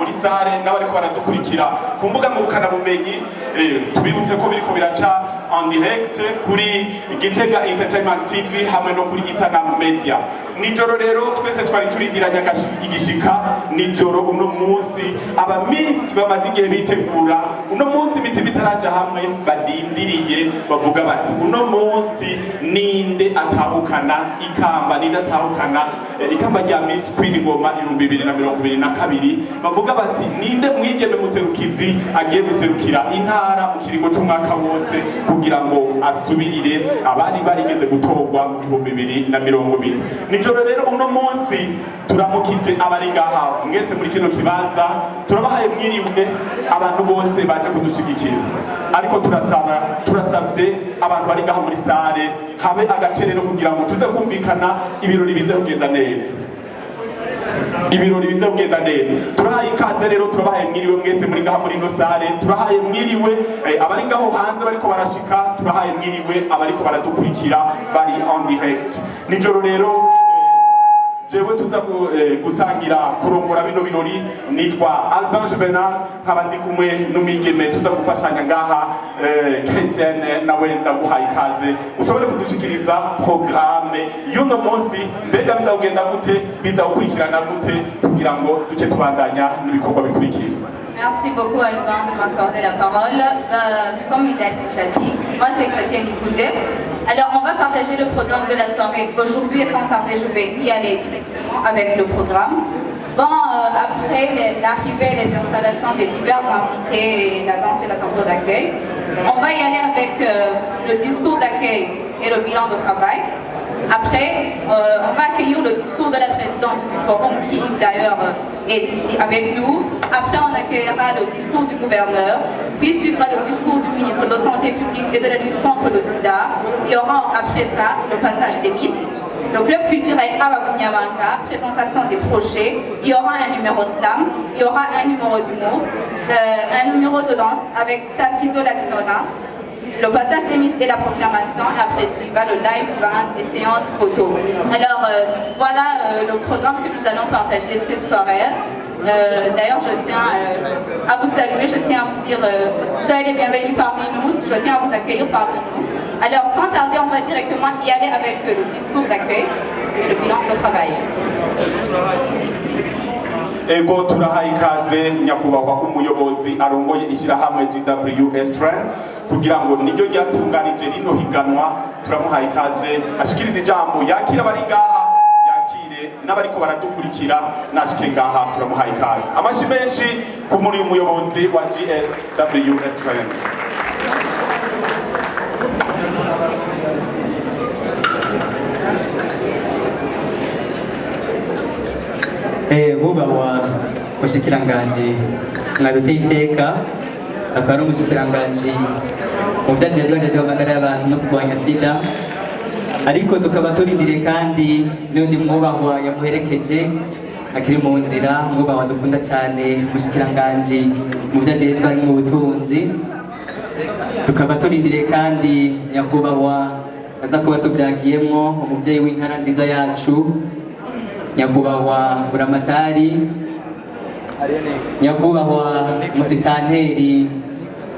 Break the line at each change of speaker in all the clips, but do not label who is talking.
Muri salle n'abariko baradukurikira ku mbuga ngurukanabumenyi, tubibutse ko biriko biraca en direct kuri Gitega Entertainment TV hamwe no kuri Isanamu Media. Nijoro rero twese twari turindiranye igishika. Nijoro uno munsi aba miss bamaze igihe bitegura, uno munsi imitima itaraja hamwe, badindiriye, bavuga bati: "Uno munsi ninde atahukana ikamba? Ninde atahukana ikamba rya Miss Queen Ngoma 2022?" Bavuga bati: "Ninde mwigeme muserukizi agiye guserukira intara mu kiringo c'umwaka wose kugira ngo asubirire abari barigeze gutorwa mu 2020?" Nijoro rero uno munsi turamukije abari ngaha mwese muri kino kibanza, turabahaye mwiriwe abantu bose baje kudushigikira. Ariko turasaba, turasabye abantu bari ngaha muri salle, habe agacerero kugira ngo tuze kumvikana, ibirori bize kugenda neza, ibirori bize kugenda neza. Turahaye ikaze rero, turabahaye mwiriwe mwese muri ngaha muri ino salle, turahaye mwiriwe abari ngaho hanze bariko barashika, turahaye mwiriwe abariko baradukurikira bari en direct. Nijoro rero jewe tuza gusangira kurongora bino birori nitwa Albin Juvenal, nkaba ndi kumwe n'umwigeme tuza gufashanya ngaha, Chrétienne. Nawe ndaguhaye ikaze ushobore kudushikiriza programme y'uno munsi. Mbega biza kugenda gute? Biza gukurikirana gute kugira ngo duce tubandanya n'ibikorwa bikurikira?
Merci beaucoup, Alban, de m'accorder la parole. Comme il a déjà dit, moi, c'est Chrétien Nikoudé. Alors on va partager le programme de la soirée aujourd'hui et sans tarder je vais y aller directement avec le programme. Bon, après l'arrivée et les installations des divers invités et la danse et la tambour d'accueil, on va y aller avec le discours d'accueil et le bilan de travail. Après, on va accueillir le discours de la présidente du forum qui d'ailleurs est ici avec nous. Après, on accueillera le discours du gouverneur, puis suivra le discours du ministre de Santé publique et de la lutte contre le sida. Il y aura après ça le passage des Miss, le club culturel Abagumyabanga, présentation des projets. Il y aura un numéro slam, il y aura un numéro d'humour, un numéro de danse avec Salkizo Latino Dance, le passage des Miss et la proclamation, et après suivra le live band et séance photo. Alors voilà le programme que nous allons partager cette soirée. D'ailleurs, je tiens à vous saluer, je tiens à vous dire soyez les bienvenus parmi nous, je tiens à vous accueillir parmi nous. Alors, sans tarder, on va directement y aller avec le discours d'accueil et le bilan de travail.
Ego, turahaye ikaze nyakubahwa umuyobozi arongoye ishyirahamwe GWS Trend, kugira ngo niryo ryatunganije rino higanwa. Turamuhaye ikaze ashikirize ijambo, yakira abari ngaha, yakire n'abariko baradukurikira. Nashike ngaha, turamuhaye ikaze. Amashi menshi ku muri umuyobozi wa GWS Trend.
Bubahwa mushikiranganji mwabiteye iteka, akaba ari umushikiranganji mu vyajejwe ajejwe amagara y'abantu no kurwanya sida, ariko tukaba turindiriye kandi n'undi mwubahwa yamuherekeje akiri mu nzira, mwubahwa dukunda cyane, umushikiranganji mu vyajejwe harimo ubutunzi. Tukaba turindiriye kandi nyakubahwa aza kuba tubyagiyemwo, umuvyeyi w'intara nziza yacu, nyakubahwa Buramatari, nyakubahwa musitanteri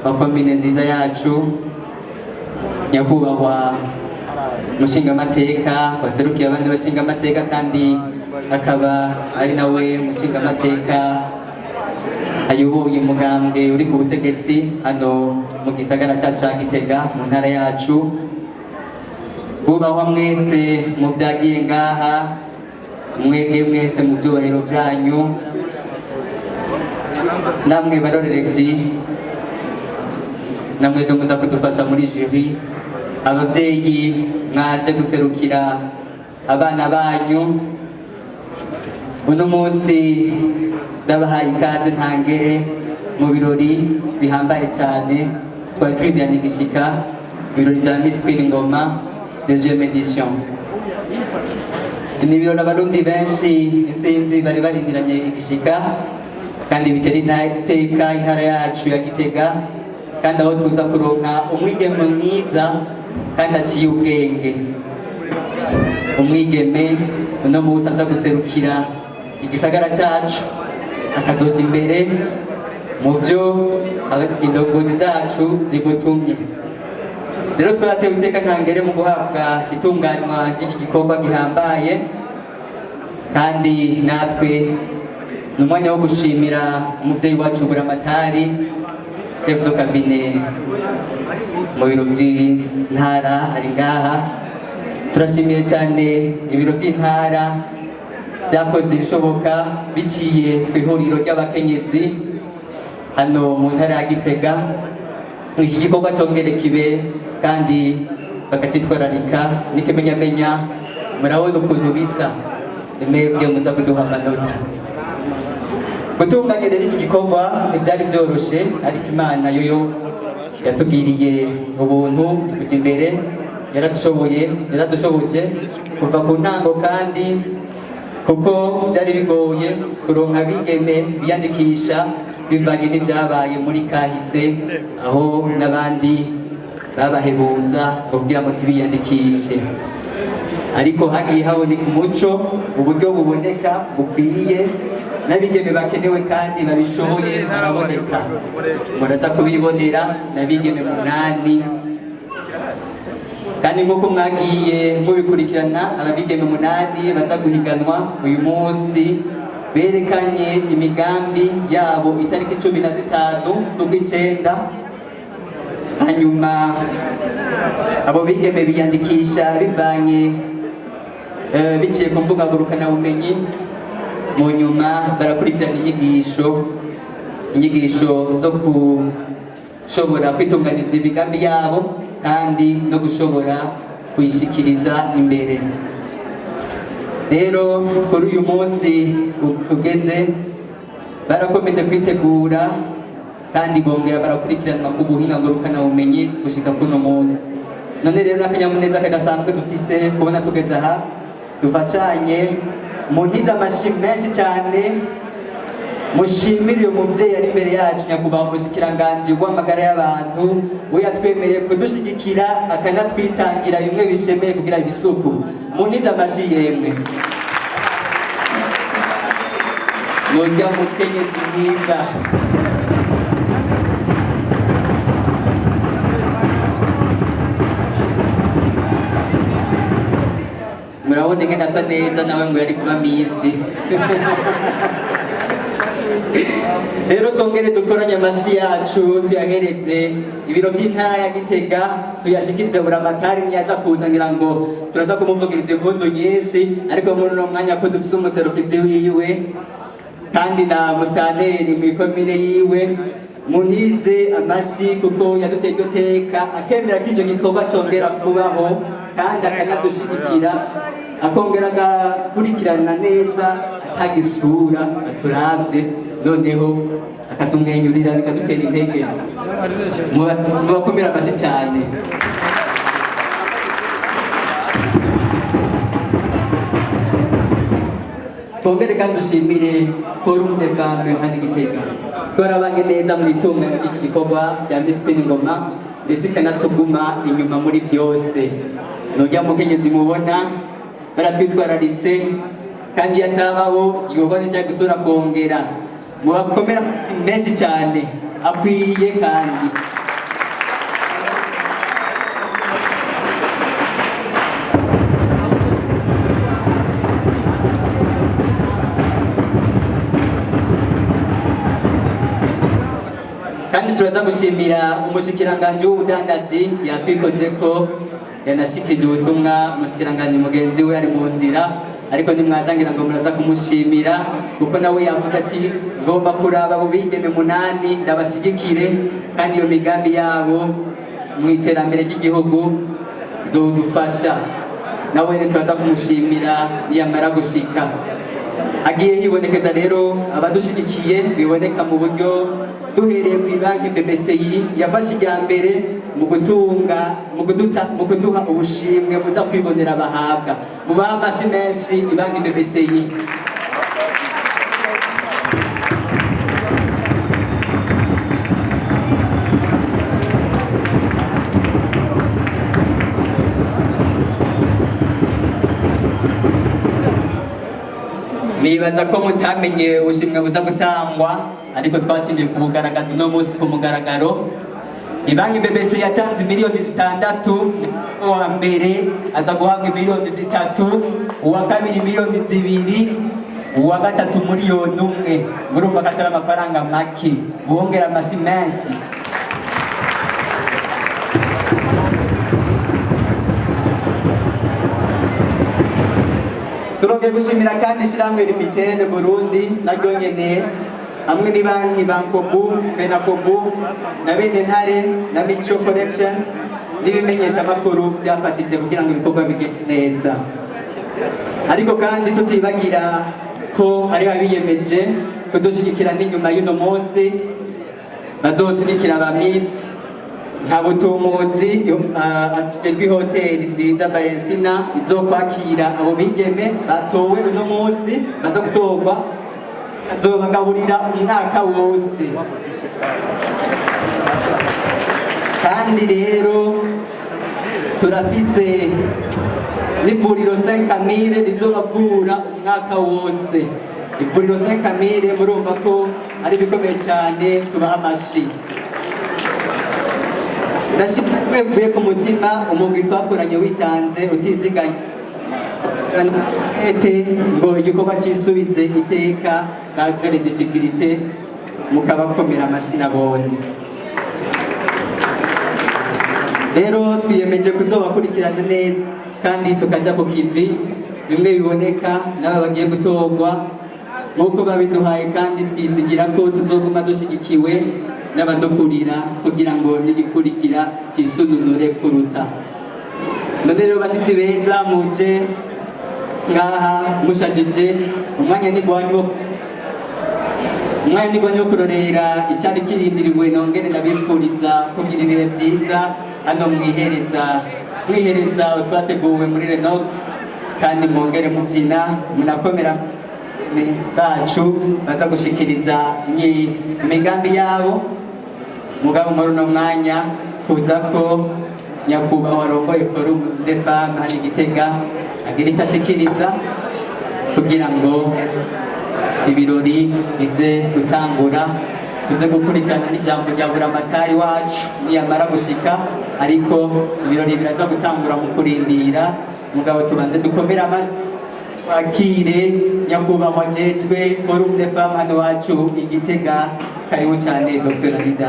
wa komine nziza yacu, nyakubahwa mushingamateka waserukiye abandi bashingamateka kandi akaba ari nawe mushingamateka ayoboye umugambwe uri ku butegetsi hano mu gisagara cyacu cya Gitega, mu ntara yacu. Bubahwa mwese mu byagiye ngaha, mwebwe mwese mu byubahiro byanyu, namwe barorerezi, namwebwe muza kudufasha muri jury, ababyeyi mwaje guserukira abana banyu uno munsi, ndabahaye ikaze ntangere mu birori bihambaye cyane twari turindiranye igishika, ibirori bya Miss Queen Ngoma deuxième édition. Ni ibirori Abarundi benshi isinzi bari barindiranye igishika, kandi bitera iteka intara yacu ya Gitega, kandi aho tuza kuronka umwigeme mwiza kandi aciye ubwenge, umwigeme uno munsi aza guserukira igisagara cyacu. akazoja imbere mu byo indongozi zacu zigutumye. Rero twaratewe iteka ntangere mu guhabwa itunganywa ry'iki gikorwa gihambaye, kandi natwe ni umwanya wo gushimira umubyeyi wacu Buramatari, chef de cabinet mu biro by'intara ari ngaha. Turashimiye cyane ibiro by'intara byakoze ibishoboka biciye ku ihuriro ry'abakenyezi hano mu ntara ya Gitega, iki gikorwa cyongere kibe kandi bakacyitwararika. N'ikimenyamenya murabona ukuntu bisa, ni mwebwe muza kuduha amanota. Gutunganya rero iki gikorwa ntibyari byoroshe, ariko Imana yoyo yatugiriye ubuntu itujya imbere, yaradushoboye, yaradushoboje kuva ku ntango, kandi kuko byari bigoye kuronka abigeme biyandikisha bivanye n'ibyabaye muri kahise, aho n'abandi babahebuza ngo kugira ngo ntibiyandikishe. Ariko hagiye haboneka umuco, uburyo buboneka bukwiye, n'abigeme bakenewe kandi babishoboye baraboneka. Muraza kubibonera n'abigeme 8, kandi nk'uko mwagiye mubikurikirana, ababigeme 8 baza guhiganwa uyu munsi berekanye imigambi yabo itariki 15 z'ukwicenda. Hanyuma abo bigeme biyandikisha bivanye biciye ku mbuga ngurukanabumenyi, mu nyuma barakurikirana inyigisho zo gushobora kwitunganiza imigambi yabo kandi no gushobora kuyishikiriza imbere. Rero kuri uyu munsi ugeze barakomeje kwitegura kandi bongera barakurikiranwa ku buhinga ngurukanabumenyi gushika kuno munsi. None rero n'akanyamuneza kadasanzwe dufise kubona tugeze aha, dufashanye mu ntiza amashi menshi cyane. Mushimire uyu mubyeyi ari imbere yacu, nyakubahwa umushikiranganji w'amagara y'abantu, we yatwemereye kudushigikira akanatwitangira bimwe bishemeye kugira ibisuku. Mu ntiza amashi yemwe, nurya mukenyezi mwiza. Murabona ingene asa neza, nawe ngo yari kuba misi. Rero twongere dukoranye amashi yacu, tuyahereze ibiro by'intara ya Gitega, tuyashikirize Buramatari niyaza kuza, ngira ngo turaza kumuvugiriza impundu nyinshi. Ariko muri uno mwanya ko dufise umuserukizi wiwe kandi na musitanteri mw'ikomine yiwe, muntize amashi kuko yaduteye iryo teka, akemera ko ico gikorwa congera kubaho kandi akanadushigikira, akongera agakurikirana neza atagisura aturavye, noneho akatumwenyurira bikadutera intege. Mubakomera amashi cyane. Twongere kandi dushimire Forum des Femmes hano i Gitega, twarabanye neza mu itunganywa ry'iki gikorwa rya Miss Queen Ngoma, ndetse ikanatuguma inyuma muri byose. Nurya mukenyezi mubona baratwitwararitse, kandi iyo atababo igikorwa nticyari gusubira kongera. Mubakomera menshi cyane akwiye kandi. Kandi turaza gushimira umushikiranganji w'ubudandaji yatwikoze ko yanashikije ubutumwa. Umushikiranganji mugenzi we ari mu nzira, ariko nimwazangira ngo muraza kumushimira, kuko nawe yavuze ati ngomba kuraba abo bigeme 8 ndabashigikire, kandi iyo migambi yabo mu iterambere ry'igihugu izodufasha. Nawe rero turaza kumushimira niyamara gushika. Hagiye hibonekeza rero abadushigikiye biboneka mu buryo, duhereye ku banki BBCI yafashe ijya mbere mu gutunga, mu kuduta, mu kuduha ubushimwe muza kwibonera bahabwa. Mubaha amashi menshi ibanki BBCI. Ni Nibaza ko mutamenye ubushimwe buza gutangwa, ariko twashimye kubugaragaza uno munsi ku mugaragaro. Ibanki BBC yatanze miliyoni 6. Uwa mbere aza guhabwa miliyoni 3, uwa kabiri miliyoni 2, uwa gatatu miliyoni 1. Murumva ko atari amafaranga make. Bongera amashi menshi. Turongeye gushimira kandi ishyirahamwe Lumitel Burundi naryo nyene, hamwe n'ibanki Bancobu, FENACOBU na bene ntare na Mico Collections n'ibimenyeshamakuru byafashije kugira ngo ibikorwa bigende neza. Ariko kandi tutibagira ko hariho abiyemeje kudushyigikira n'inyuma y'uno munsi, bazoshigikira ba Miss nka Butumuzi ajejwe ihoteli nziza Balensina izokwakira abo bigeme batowe uno munsi, baza gutorwa, azobagaburira umwaka wose. Kandi rero turafise n'ivuriro Saint Camille rizobavura umwaka wose. Ivuriro Saint Camille, murumva ko ari bikomeye cyane. Tubaha amashi. Ndashimwe mvuye ku mutima umugwi twakoranye witanze utiziganye ete ngo igikorwa cyisubize iteka malgré les difficultés, mukabakomera amashyi nabonye. Rero twiyemeje kuzobakurikirana neza kandi tukajya ku kivi bimwe biboneka n'aba bagiye gutorwa nk'uko babiduhaye, kandi twizigira ko tuzoguma dushyigikiwe n'abadukurira kugira ngo n'igikurikira kisununure kuruta. None rero, bashyitsi beza muje ngaha mushajije, umwanya ni gwanyu wo kurorera icyari kirindiriwe. Nongere ndabifuriza kugira ibihe byiza hano, mwihereza utwateguwe muri Renox, kandi mwongere mubyina, munakomera bacu baza gushikiriza imigambi yabo. Mugabo muri uno mwanya kuza ko nyakubahwa arongoye Forum des Femmes hano i Gitega agira icyo ashikiriza kugira ngo ibirori bize gutangura, tuze gukurikirana n'ijambo rya buramatari wacu niyamara gushika. Ariko ibirori biraza gutangura mu kurindira. Mugabo tubanze dukomere amashyi, twakire nyakubahwa ajejwe Forum des Femmes hano wacu i Gitega. Karibu cyane, Dr Anida.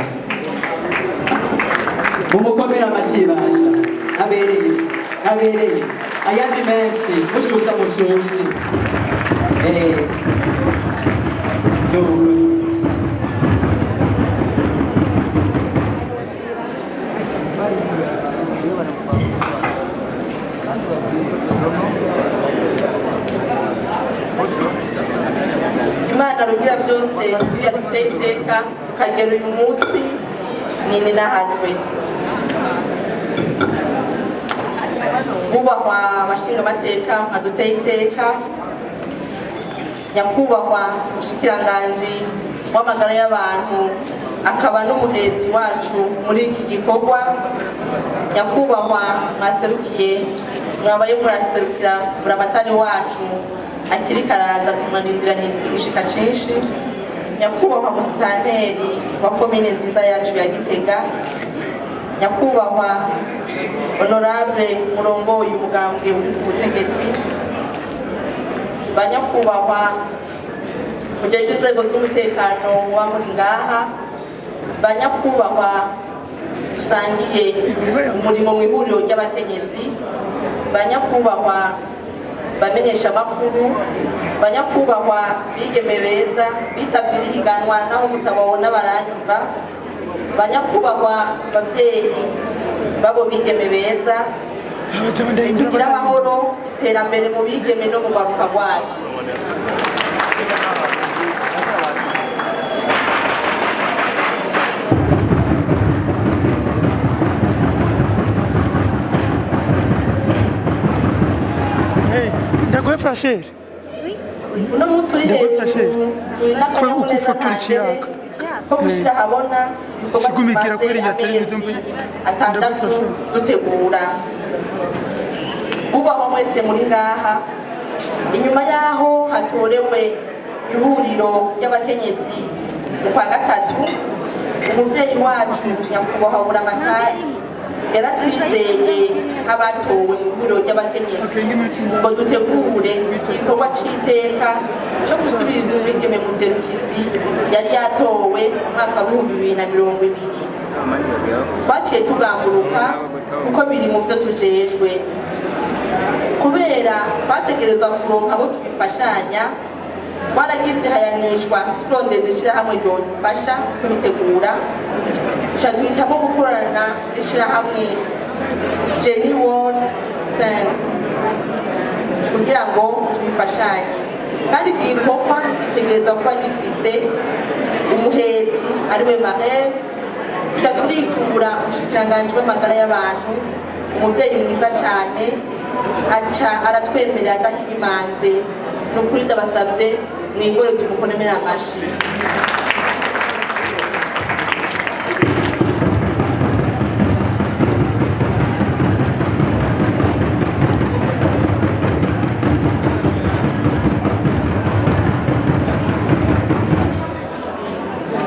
Mumukomere amashyi basha, abereye, abereye. Ayandi menshi, mushusha mushushe. Nuko.
Imana Rugira byose iyo yaduteye iteka tukagera uyu munsi, nini nahazwe. Bubahwa abashingamateka aduteye iteka, nyakubahwa umushikiranganji w'amagara y'abantu akaba n'umuhetsi wacu muri iki gikorwa, nyakubahwa mwaserukiye, mwabaye muraserukira buramatari wacu akiri karaza, tumurindiranye igishika cinshi, nyakubahwa musitanteri wa komine nziza yacu ya Gitega, nyakubahwa honorable murongoye umugambwe uri ku butegetsi, banyakubahwa mujejwe inzego z'umutekano muba muri ngaha, banyakubahwa dusangiye umurimo mu ihuriro ry'abakenyezi, banyakubahwa bamenyesha amakuru, banyakubahwa bigeme beza bitavye iri higanwa naho mutababona baranyumva, banyakubahwa bavyeyi babo bigeme beza, nitugire amahoro, iterambere mu bigeme no mu rwaruka rwacu.
Hey, ndaguhe fraîcheur.
Uno munsi uri hejuru, turi n'akanyamuneza
Uko ufotora
ntangere
ikiyaga.
ko gushyira ahabona ibikorwa
Sigumigira
tumaze
kubera irya televiziyo
amezi
mvuye.
6 dutegura. Bubahwa mwese muri ngaha, Inyuma y'aho hatorewe ihuriro ry'abakenyezi mu kwa gatatu, umuvyeyi wacu nyakubahwa Buramatari yaratwizeye nk'abatowe mu ihuriro ry'abakenyezi ngo dutegure igikorwa c'iteka co gusubiza umwigeme muserukizi yari yatowe mu mwaka wa 2020. Twaciye tugamburuka kuko biri mu vyo tujejwe. Kubera twategerezwa kuronka abo tubifashanya, twaragize hayanishwa turondeza ishirahamwe ryodufasha kubitegura, duca duhitamo gukorana n'ishirahamwe Jenny World Stand kugira ngo tubifashanye. Kandi iki gikorwa gitegerezwa kuba gifise umuhetsi, ariwe marraine. Duca turitura umushikiranganji w'amagara y'abantu, umuvyeyi mwiza cane, aca aratwemerera adahigimanze. Ni ukuri ndabasabye mwigore tumukonemere amashi.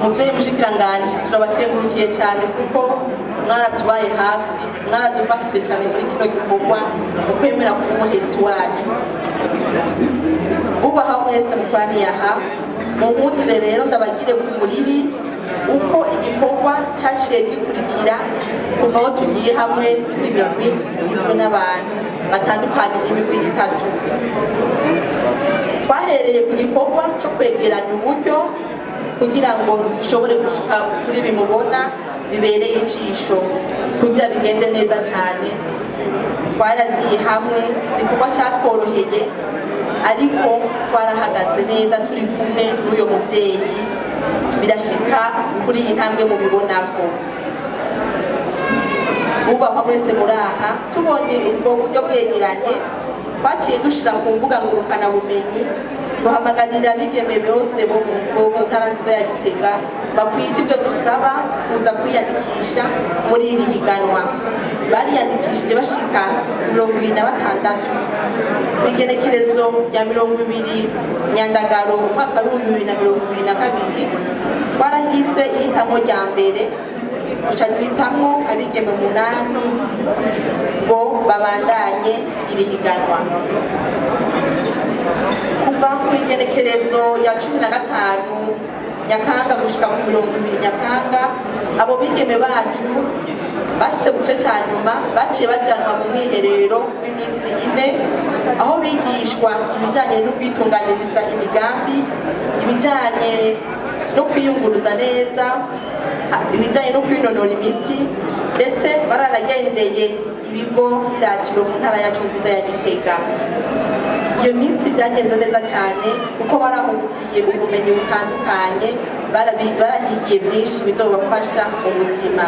Muvyeyi mushikiranganji, turabakengurukiye cyane kuko mwaratubaye hafi, mwaradufashije cyane muri kino gikorwa mu kwemera kuba umuhetsi wacu. Bubaha mwese mukoraniye aha, munkundire rero ndabagire ku muriri uko igikorwa cyaciye gikurikira kuva aho tugiye hamwe turi imigwi igizwe n'abantu batandukanye, imigwi itatu. Twahereye ku gikorwa cyo kwegeranya uburyo kugira ngo dushobore gushika kuri bimubona bibereye ijisho, kugira bigende neza cyane. Twaragiye hamwe, si igikorwa cyatworoheye, ariko twarahagaze neza turi kumwe n'uyo muvyeyi, birashika kuri iyi ntambwe mubibonako. Bubahwa mwese muraha, tubonye ubwo buryo bwegeranye, twaciye dushira ku mbuga ngurukanabumenyi, duhamagarira abigeme bose bo mu ntara nziza ya Gitega bakwije ibyo dusaba kuza kwiyandikisha muri iri higanwa. Bariyandikishije bashika 26. Igenekerezo rya 20 Nyandagaro umwaka wa 2022, twaragize ihitamo rya mbere, duca duhitamwo abigeme 8 ngo babandanye iri higanwa. Kuva ku igenekerezo rya 15 Nyakanga gushika ku 20 Nyakanga, abo bigeme bacu bashyize mu gice cya nyuma baciye bajanwa mu mwiherero w'iminsi 4, aho bigishwa ibijyanye no kwitunganiriza imigambi, ibijyanye no kwiyunguruza neza, ibijyanye no kwinonora imitsi, ndetse baranagendeye ibigo by'iratiro mu ntara yacu nziza ya Gitega. Iyo minsi byagenze neza cyane kuko barahungukiye ubumenyi butandukanye, barahigiye byinshi bizobafasha mu buzima.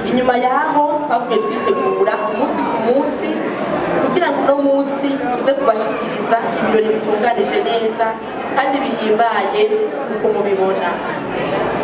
Inyuma yaho twagumye twitegura umunsi ku munsi kugira ngo uno munsi tuze kubashikiriza ibirori bitunganije neza kandi bihimbaye uko mubibona.